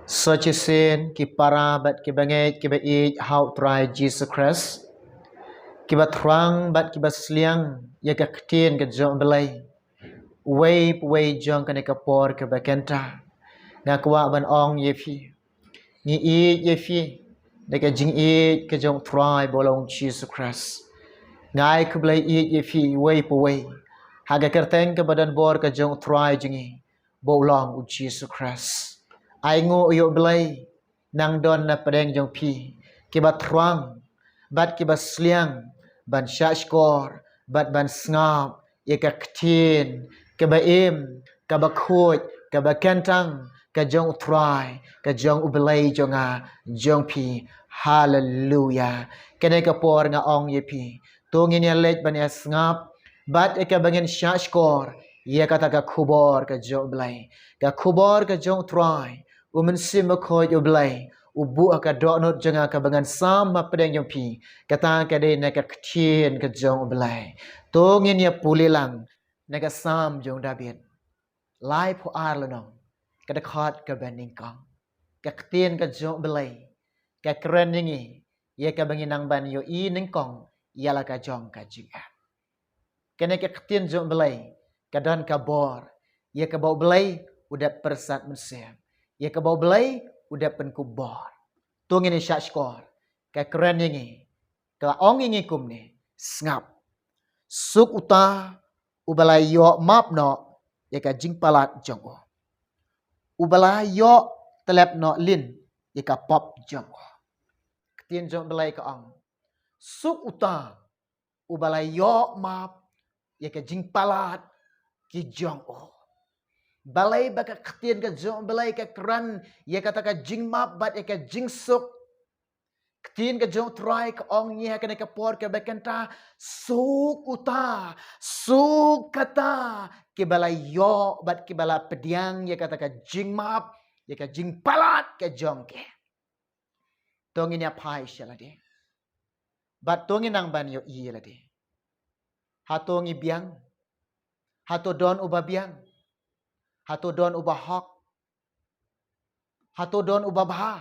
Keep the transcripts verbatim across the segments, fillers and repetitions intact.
Sa shisien ki para bad ki bangeit ki ba ïeit ha u Trai Jisu Khrist, ki ba thrang bad ki ba sliang ïa ka ktien ka jong u Blei, uwei pa uwei jong kane ka por ka ba kynta, nga kwah ban ong ïa phi, ngi ïeit ïa phi da ka jingïeit ka jong u Trai ba long Jisu Khrist. Nga ai khublei ïeit ïa phi uwei pa uwei ha ka kyrteng ka ba don bor ka jong u Trai jong ngi ba u long u Jisu Khrist. Ai nguh ïa u Blei, nang don na pdeng jong phi ki ba thrang bad ki ba sliang ban shahshkor bad ban sngap ïa ka ktien ka ba im, ka ba khuid, ka ba kyntang ka jong u Trai, ka jong u Blei jong nga, jong phi. Haleluya. Kane ka por nga ong ïa phi, to ngin ïa leit ban ïa sngap bad ïa ka ba ngin shahshkor ïa kata ka khubor ka jong u Blei, ka khubor ka jong u Trai, u Mynsiem Bakhuid u Blei, u buh ha ka dohnud jong nga ka ba ngan sam ha pdeng jong phi. Kata ka dei na ka ktien ka jong u Blei. To ngin ïa pule lang na ka Salm jong u David, laiphew ar lynnong, ka dkhot ka ba nyngkong. Ka ktien ka jong u Blei ka kren ïa ngi ïa ka ba ngin nang ban ïohi nyngkong ïa la ka jong ka jingeh. Kane ka ktien jong u Blei ka don ka bor ïa ka ba u Blei u dep pyrsad mynsiem, ïa ka ba u Blei u dep pynkup bor. To ngin ïa shahshkor, ka kren ïa ngi, ka ong ïa ngi kumne, sngap. Suk uta u ba la ïoh map noh ïa ka jingpalat jong u, u ba la ïoh tlep noh lin ïa ka pop jong u. Ktien jong u Blei ka ong, suk uta u ba la ïoh map ïa ka jingpalat ki jong u. Balei ba ka ktien ka jong u Blei ka kren ïa kata ka jingmap bad ïa ka jingsuk? Ktien ka jong u Trai ka ong ïa ngi ha kane ka por ka ba kynta, suk uta, suk kata ki ba la ïoh bad ki ba la pdiang ïa kata ka jingmap, ïa ka jingpalat ka jong ki. To ngin ïa phai sha lade bad to ngin nang ban ïohi ïa lade. Hato ngi biang? Hato don u ba biang? Hato don u ba hok? Hato don u ba bha?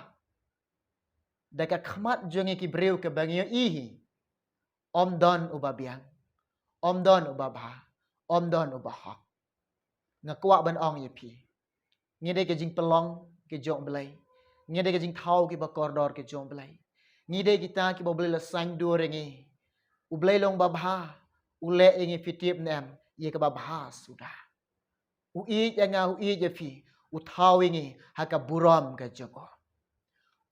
Da ka khmat jong ngi ki briew ka ba ngi ïohi hi, ym don u ba biang, ym don u ba bha, ym don u ba hok. Nga kwah ban ong ïa phi, ngi dei ka jingpynlong ka jong u Blei, ngi dei ka jingthaw ki ba kordor ka jong u Blei, ngi dei kita ki ba u Blei la saiñdur ïa ngi. U Blei long ba bha, u leh ïa ngi, phi tip ne em, ïa ka ba bha suda. U ïeit ïa nga, u ïeit ïa phi, u thaw ïa ngi ha ka burom ka jong u.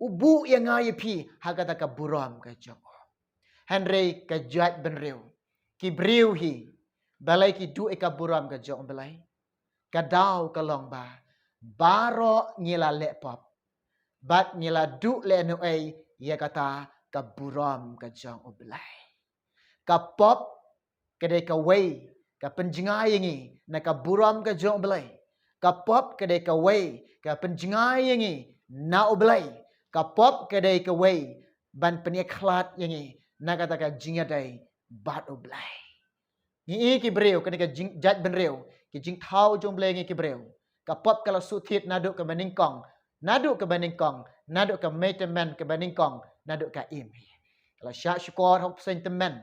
U buh ïa nga ïa phi ha kata ka burom ka jong u. Hynrei ka jaitbynriew, ki briew hi, balei ki duh ïa ka burom ka jong u Blei? Ka daw ka long ba baroh ngi la leh pop bad ngi la duh lehnohei ïa kata ka burom ka jong u Blei. Ka pop ka dei kawei ka pynjngai ïa ngi na ka burom ka jong u Blei. Ka pop ka dei kawei ka pynjngai ïa ngi na u Blei. Ka pop ka dei kawei ban pynïakhlad ïa ngi na kata ka jingïadei bad u Blei. Ngi i ki briew, kane ka jing, jaitbynriew, ki jingthaw jong u Blei ïa ngi ki briew. Ka pop ka la shu thied naduh ka ba nyngkong, naduh ka ba nyngkong, naduh ka mynta, ka ba nyngkong, naduh ka im hi. Ka la shahshkor ha u bseiñ tymmen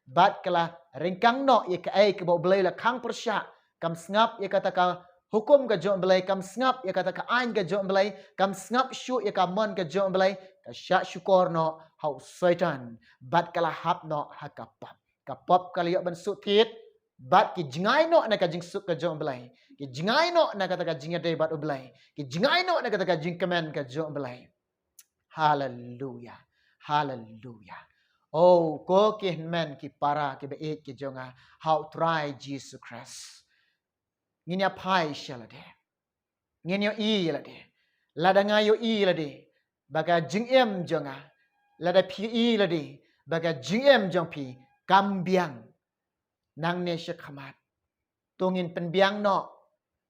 bad ka la ryngkang noh ïa kaei ka ba u Blei u la khang pyrshah. Kam sngap ïa kata ka hukum ka jong u Blei, kam sngap ïa kata ka aiñ ka jong u Blei, kam sngap shuh ïa ka mon ka jong u Blei. Ka shahshkor noh ha u Soitan bad ka la hap noh ha ka pop. Ka pop ka la ïoh ban shu thied bad ki jngai noh na ka jingsuk ka jong u Blei, ki jngai noh na kata ka jingïadei bad u Blei, ki jngai noh na kata ka jingkmen ka jong u Blei. Haleluya. Haleluya. O ko ki hynmen ki para ki ba ïeit ki jong nga ha u Trai Jisu Khrist, ngin ïa phai sha lade. Ngin ïohi ïa lade. Lada nga ïohi ïa lade ba ka jingim jong nga, lada phi ïohi ïa lade ba ka jingim jong phi kam biang, nangne shakhmat to ngin pynbiang noh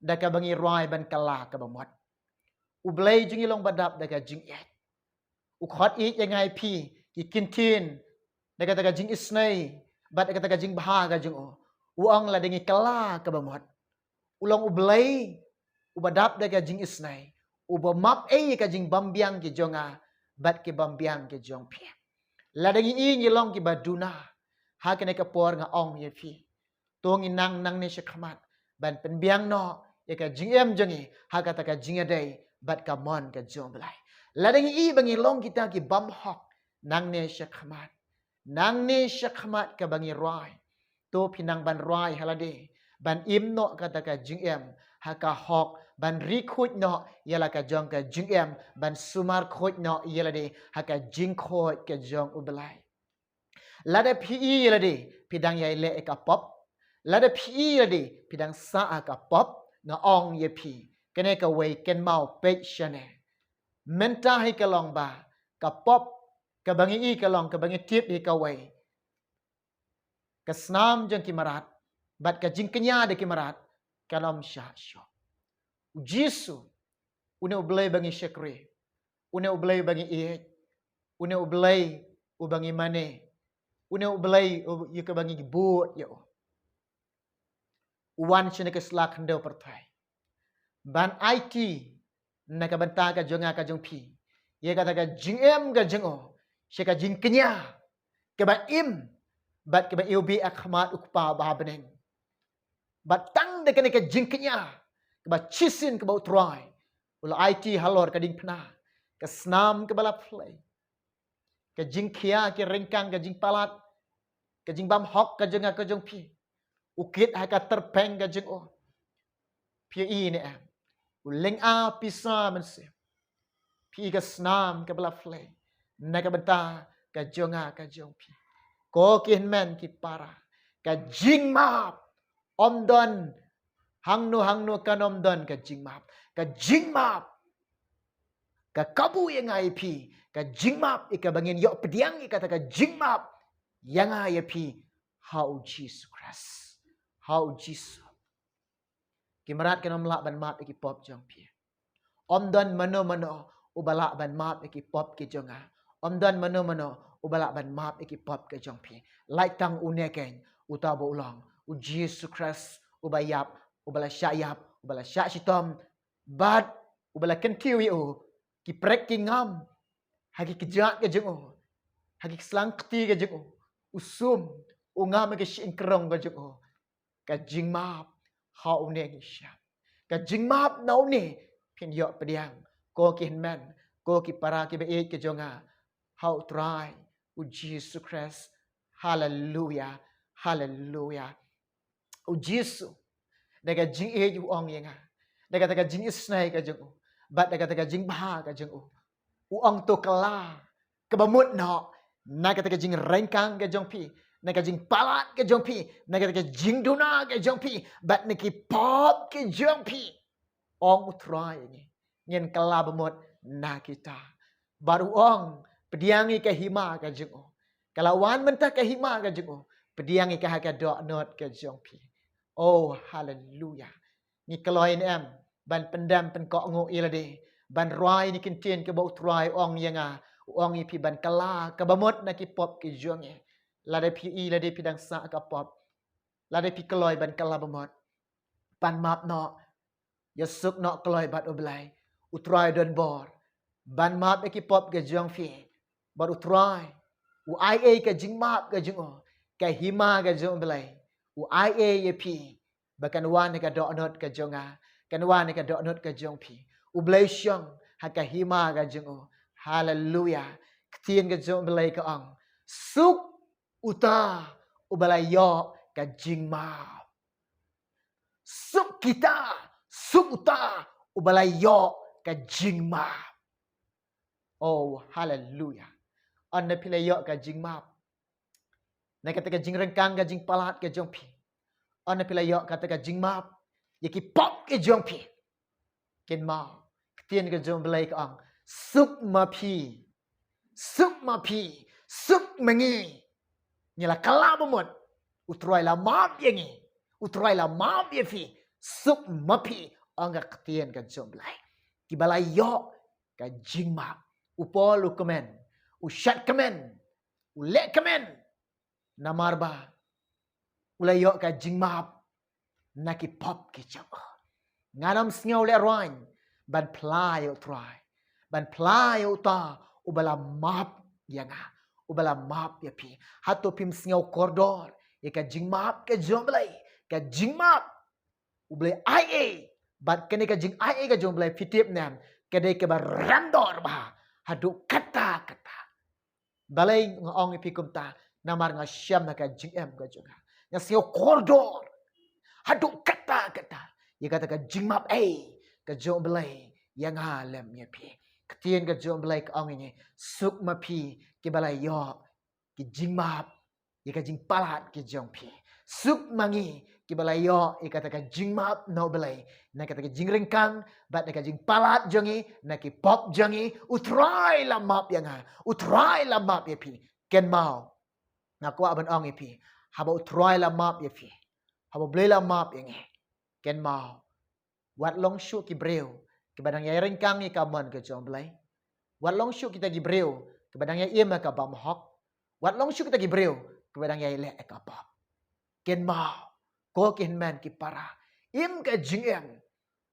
da ka ba ngi rwai ban kylla ka ba mut. U Blei jong ngi long ba dap da ka jingïeit. U khot ïeit ïa nga ïa phi, ki kyntien da kata ka jingisynei bad da kata ka jingbha ka jong u. U ong lada ngi kylla ka ba mut, u long u Blei u ba dap da ka jingisynei, uba map ei ïa ka jingbymbiang ki jong nga bad ki bymbiang ki jong phi. Lada ngi i ngi long kiba duna, ha kane ka por nga ong ïa phi, to ngi nang nangne shakhmat ban pynbiang noh ïa ka jingim jong ngi ha kata ka jingïadei bad ka mon ka jong U Blei. Lada ngi i ba ngi long kita ki bymhok, nangne shakhmat, nangne shakhmat kaba ngi rwai, to phi nang ban rwai ha lade ban im noh kata ka jingim ha ka hok, ban ri khuid noh ïa la ka jong ka jingim, ban sumar khuid noh ïa lade ha ka jingkhuid ka jong U Blei. Lada phi i ïa lade phi dang ïai leh ïa ka pop, lada phi i ïa lade phi dang sah ha ka pop, nga ong ïa phi, kane kawei kynmaw peit shane. Mynta hi ka long ba ka pop kaba ngi i ka long kaba ngi tip hi kawei, ka snam jong ki mrad bad ka jingkñia da ki mrad kan ym shah shuh. U Jisu, une U Blei ba ngi shakri, une U Blei ba ngi ïeit, une U Blei uba ngi mane, une U Blei u-, ïa kaba ngi bud ïa u, u wan shane ka sla khyndew pyrthei ban aiti na ka bynta ka jong nga ka jong phi ïa kata ka jingim ka jong u, sha ka jingkñia kaba im bad kaba iwbih ha khmat U Kpa uba ha bneng. Bad tang da kane ka jingkñia kaba shisien kaba U Trai u la aiti halor ka diengphna, ka snam kaba la plie, ka jingkhia ki ryngkang, ka jingpalat, ka jingbymhok ka jong nga ka jong phi, u kit ha ka tyrpeng ka jong u. Phi i ne em? U lynga pisa mynsiem. Phi i ka snam kaba la plie na ka bynta ka jong nga ka jong phi. Ko ki hynmen ki para, ka jingmap ym don hangno hangno, kan ym don ka jingmap. Ka jingmap ka kabu ïa nga ïa phi, ka jingmap ïa kaba ngin ïoh pdiang ïa kata ka jingmap ïa nga ïa phi ha U Jisu Khrist. Ha U Jisu. Ki mrad kan ym lah ban map ïa ki pop jong phi. Ym don mano mano uba lah ban map ïa ki pop ki jong nga. Ym don mano mano uba lah ban map ïa ki pop ki jong phi. Lait tang une keiñ, uta ba u long U Jisu Khrist, uba ïap, uba la shah ïap, uba la shah shitom, bad uba la kyntiew ïa u ki prek ki ngam ha ki kjat ka jong u, ha ki slang kti ka jong u, u sum, u ngam ha ki shyieng krong ka jong u. Ka jingmap ha une ngi shah. Ka jingmap na une phin ïoh pdiang, ko ki hynmen, ko ki para kiba ïeit ka jong nga, ha U Trai U Jisu Khrist. Haleluya. Haleluya. U Jisu, da ka jingïeit u ong ïa nga, da kata ka jingisnei ka jong u, bad da kata ka jingbha ka jong u, u ong to kylla kaba mut noh na kata ka jingryngkang ka jong phi, na ka jingpalat ka jong phi, na kata ka jingduna ka jong phi, bad na ki pop ki jong phi. Ong U Trai ïa ngi, ngin kylla ba mut na kita. Bad u ong, pdiang ïa ka hima ka jong u. Ka la wan mynta ka hima ka jong u, pdiang ïa ka ha ka dohnud ka jong phi. Oh, haleluya. Ngi kloi ne em ban pyndem pynkohnguh ïa lade, ban rwai ïa ki ktien kaba U Trai u ong ïa nga, u ong ïa phi ban kylla kaba mut na ki pop ki jong ngi. Lada phi i, lada phi dang sah ka pop, lada phi kloi ban kylla ba mut, pan map noh, ïasuk noh kloi bad U Blei. U Trai don bor ban map ïa ki pop ka jong phi. Bad U Trai u ai ei ka jingmap ka jong u, ka hima ka jong U Blei, u ai ei ïa phi, ba kan wan ha ka dohnud ka jong nga, kan wan ha ka dohnud ka jong phi. U Blei shong ha ka hima ka jong u. Haleluya. Ktien ka jong U Blei ka ong, suk uta uba la ïoh ka jingmap. Suk kita, suk uta uba la ïoh ka jingmap. Oh, haleluya. Ynda phi la ïoh ka jingmap na kata ka jingryngkang ka jingpalat ka jong phi, ynda phi la ïoh kata ka jingmap ïa ki pop ki jong phi, kynmaw, ktien ka jong U Blei ka ong, suk ma phi, suk ma phi, suk ma ngi. Ngi la kylla ba mut, U Trai la map ïa ngi, U Trai la map ïa phi, suk ma phi, ong ka ktien ka jong U Blei. Kiba la ïoh ka jingmap. U Paul u kmen, u shad kmen, u leh kmen, namar ba u la ïoh ka jingmap na ki pop ki jong u. Ngan ym sngew lehraiñ ban phla ïa u Trai, ban phla ïa uta uba la map ïa nga, uba la map ïa phi. Hato phim sngew kordor ïa ka jingmap ka jong u Blei, ka jingmap u Blei ai ei, bad kane ka jingai ei ka jong u Blei phi tip ne em, ka dei kaba randor bha haduh katta katta. Balei nga ong ïa phi kumta? Namar nga shem na ka jingim ka jong nga, nga sngew kordor haduh katta katta ïa kata ka jingmap ei ka jong u Blei ïa nga lem ïa phi. Ka ktien ka jong u Blei ka ong ïa ngi, suk ma phi kiba la ïoh ki jingmap ïa ka jingpalat ki jong phi. Suk ma ngi kiba la ïoh ïa kata ka jingmap na u Blei, na kata ka jingryngkang bad na ka jingpalat jong ngi na ki pop jong ngi. U Trai la map ïa nga, u Trai la map ïa phi. Kynmaw, nga kwah ban ong ïa phi, haba u Trai la map ïa phi, haba u Blei la map ïa ngi, kynmaw, wat long shuh ki briew kiba dang ïai ryngkang ïa ka mon ka jong u Blei. Wat long shuh kita ki briew kiba dang ïai im ïa ka bymhok. Wat long shuh kita ki briew kiba dang ïai leh ïa ka pop. Kynmaw, ko ki hynmen ki para, im ka jingim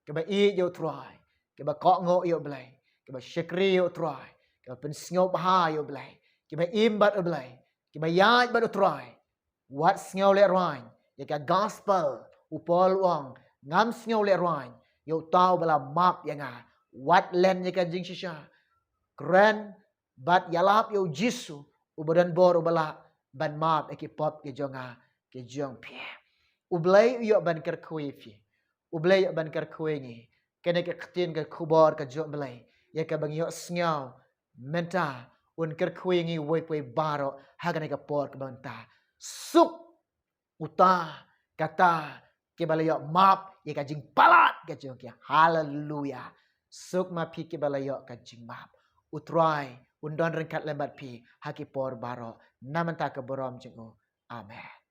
kiba ïeit ïa u Trai, kiba kohnguh ïa u Blei, kiba shakri ïa u Trai, kiba pynsngewbha ïa u Blei, kiba im bad u Blei, kiba ïaid bad u Trai. Wat sngew lehraiñ ïa ka gospel. U Paul u ong, ngam sngew lehraiñ ïa uta uba la map ïa nga. Wat len ïa ka jingshisha. Kren bad ïalap ïa u Jisu uba don bor, uba lah ban map ïa ki pop ki jong nga, ki jong phi. U Blei u ïoh ban kyrkhu ïa phi. U Blei u ïoh ban kyrkhu ïa ngi. Kane ka ktien ka khubor ka jong u Blei ïa kaba ngi ïohsngew mynta, un kyrkhu ïa ngi uwei pa uwei baroh ha kane ka por kaba mynta. Suk uta, kata, kiba la ïoh map ïa ka jingpalat ka jong ki. Haleluya. Suk ma phi kiba la ïoh ka jingmap. U Trai un don ryngkat lem bad phi ha ki por baroh. Na mynta ka burom jong u. Amen.